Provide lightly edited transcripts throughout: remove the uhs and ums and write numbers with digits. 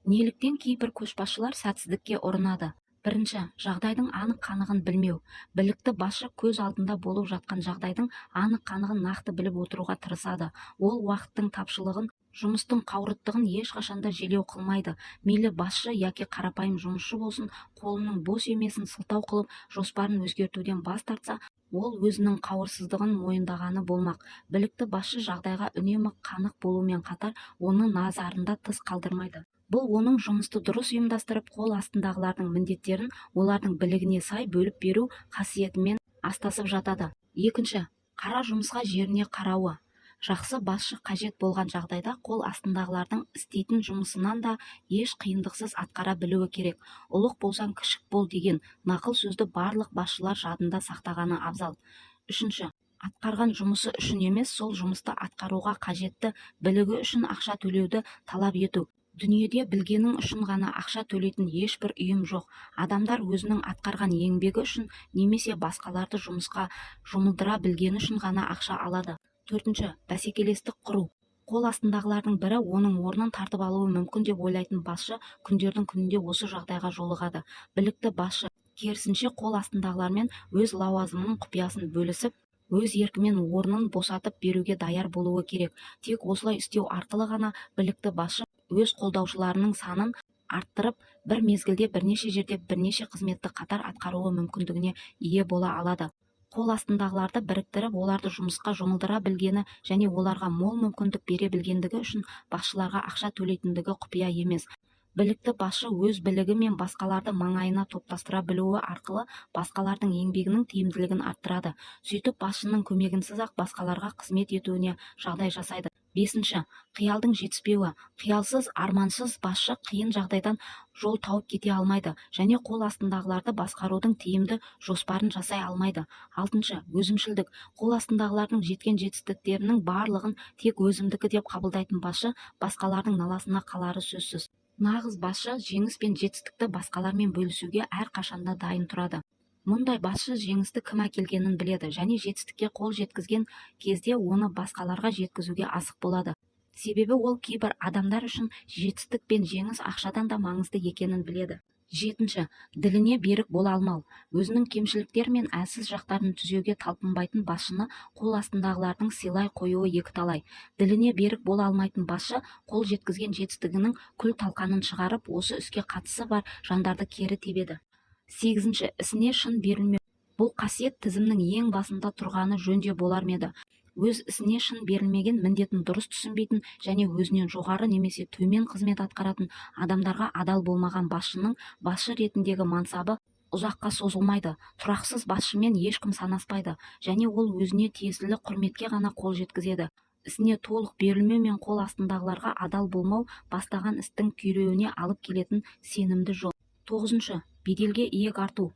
Неліктен кейбір көшбасшылар сәтсіздікке ұрынады? Бірінші, жағдайдың анық-қанығын білмеу. Білікті басшы көз алдында болып жатқан жағдайдың анық-қанығын нақты біліп отыруға тырысады. Ол уақыттың тапшылығын, жұмыстың қауырттығын ешқашанда желеу қылмайды. Мейлі басшы яки қарапайым жұмысшы болсын, қолының бос емесін сылтау қылып, жоспарын өзгертуден бас тартса, ол өзінің қауырсыздығын мойындағаны болмақ. Білікті басшы жағдайға үнемі қанық болумен қатар, оны назарында тыс қалдырмайды. Бұл оның жұмысты дұрыс ұйымдастырып, қол астындағылардың міндеттерін олардың білігіне сай бөліп беру қасиетімен астасып жатады. Екінші, қара жұмысқа жеріне қарауы. Жақсы басшы қажет болған жағдайда қол астындағылардың істейтін жұмысынан да еш қиындықсыз атқара білуі керек. «Ұлық болсаң, кішік бол» деген нақыл сөзді барлық басшылар жадында сақтағаны абзал. Үшінші, атқарған жұмысы үшін емес, сол жұмысты атқаруға қажетті білігі үшін ақша төлеуді талап ету. Дүниеде білгенің үшін ғана ақша төлейтін ешбір ұйым жоқ. Адамдар өзінің атқарған еңбегі үшін немесе басқаларды жұмысқа жұмылдыра білгені үшін ғана ақша алады. Төртінші, бәсекелестік құру. Қол астындағылардың бірі оның орнын тартып алуы мүмкін деп ойлайтын басшы күндердің күнінде осы жағдайға жолығады. Білікті басшы, керісінше, қол астындағылармен өз лауазымының құпиясын бөлісіп, өз еркімен орнын босатып беруге даяр болуы керек. Тек осылай істеу арқылы ғана білікті басшы өз қолдаушыларының санын арттырып, бір мезгілде бірнеше жерде бірнеше қызметті қатар атқаруы мүмкіндігіне ие бола алады. Қол астындағыларды біріктіріп, оларды жұмысқа жұмылдыра білгені және оларға мол мүмкіндік бере білгендігі үшін басшыларға ақша төлейтіндігі құпия емес. Білікті басшы өз білігі мен басқаларды маңайына топтастыра білуі арқылы басқалардың еңбегінің тиімділігін арттырады. Сөйтіп, басшының көмегінсіз-ақ басқаларға қызмет етуіне жағдай жасайды. Бесінші, қиялдың жетіспеуі. Қиялсыз, армансыз басшы қиын жағдайдан жол тауып кете алмайды және қол астындағыларды басқарудың тиімді жоспарын жасай алмайды. Алтыншы, өзімшілдік. Қол астындағылардың жеткен жетістіктерінің барлығын тек өзімдікі деп қабылдайтын басшы басқалардың наласына қалары сөзсіз. Нағыз басшы жеңіс пен жетістікті басқалармен бөлісуге әрқашанда дайын тұрады. Мұндай басшы жеңісті кім әкелгенін біледі және жетістікке қол жеткізген кезде оны басқаларға жеткізуге асық болады. Себебі ол кейбір адамдар үшін жетістік пен жеңіс ақшадан да маңызды екенін біледі. Жетінші, діліне берік бола алмау. Өзінің кемшіліктері мен әлсіз жақтарын түзеуге талпынбайтын басшыны қол астындағылардың сыйлай қоюы екіталай. Діліне берік бола алмайтын басшы қол жеткізген жетістігінің күл-талқанын шығарып, осы іске қатысы бар жандарды кері тебеді. Сегізінші, ісіне шын берілмеу. Бұл қасиет тізімнің ең басында тұрғаны жөн де болар ма еді. Өз ісіне шын берілмеген, міндетін дұрыс түсінбейтін және өзінен жоғары немесе төмен қызмет атқаратын адамдарға адал болмаған басшының басшы ретіндегі мансабы ұзаққа созылмайды. Тұрақсыз басшымен ешкім санаспайды және ол өзіне тиесілі құрметке ғана қол жеткізеді. Ісіне толық берілмеу мен қол астындағыларға адал болмау бастаған істің күйреуіне алып келетін сенімді жол. Тоғызыншы, беделге иек арту.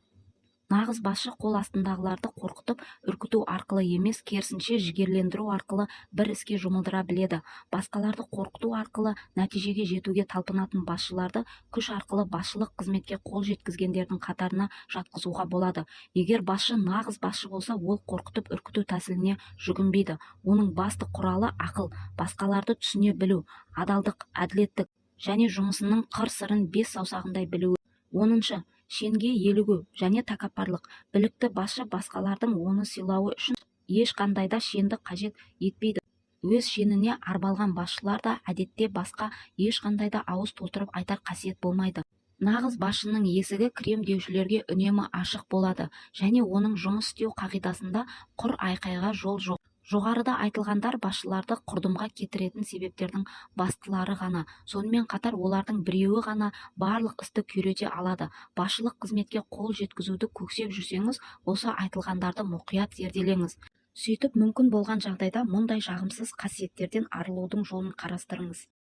Нағыз басшы қол астындағыларды қорқытып, үркіту арқылы емес, керісінше, жігерлендіру арқылы бір іске жұмылдыра біледі. Басқаларды қорқыту арқылы нәтижеге жетуге талпынатын басшыларды күш арқылы басшылық қызметке қол жеткізгендердің қатарына жатқызуға болады. Егер басшы нағыз басшы болса, ол қорқытып үркіту тәсіліне жүгінбейді. Оның басты құралы ақыл, басқаларды түсіне білу, адалдық, әділеттік және жұмысының қыр-сырын бес саусағындай білуі. Оныншы, шенге елігу және тәкаппарлық. Білікті басшы басқалардың оны сыйлауы үшін ешқандай да шенді қажет етпейді. Өз шеніне арбалған басшыларда әдетте басқа ешқандай да ауыз толтырып айтар қасиет болмайды. Нағыз басшының есігі кірем деушілерге үнемі ашық болады және оның жұмыс істеу қағидасында құр айқайға жол жоқ. Жоғарыда айтылғандар басшыларды құрдымға кетіретін себептердің бастылары ғана. Сонымен қатар олардың біреуі ғана барлық істі күйрете алады. Басшылық қызметке қол жеткізуді көксеп жүрсеңіз, осы айтылғандарды мұқият зерделеңіз. Сөйтіп, мүмкін болған жағдайда мұндай жағымсыз қасиеттерден арылудың жолын қарастырыңыз.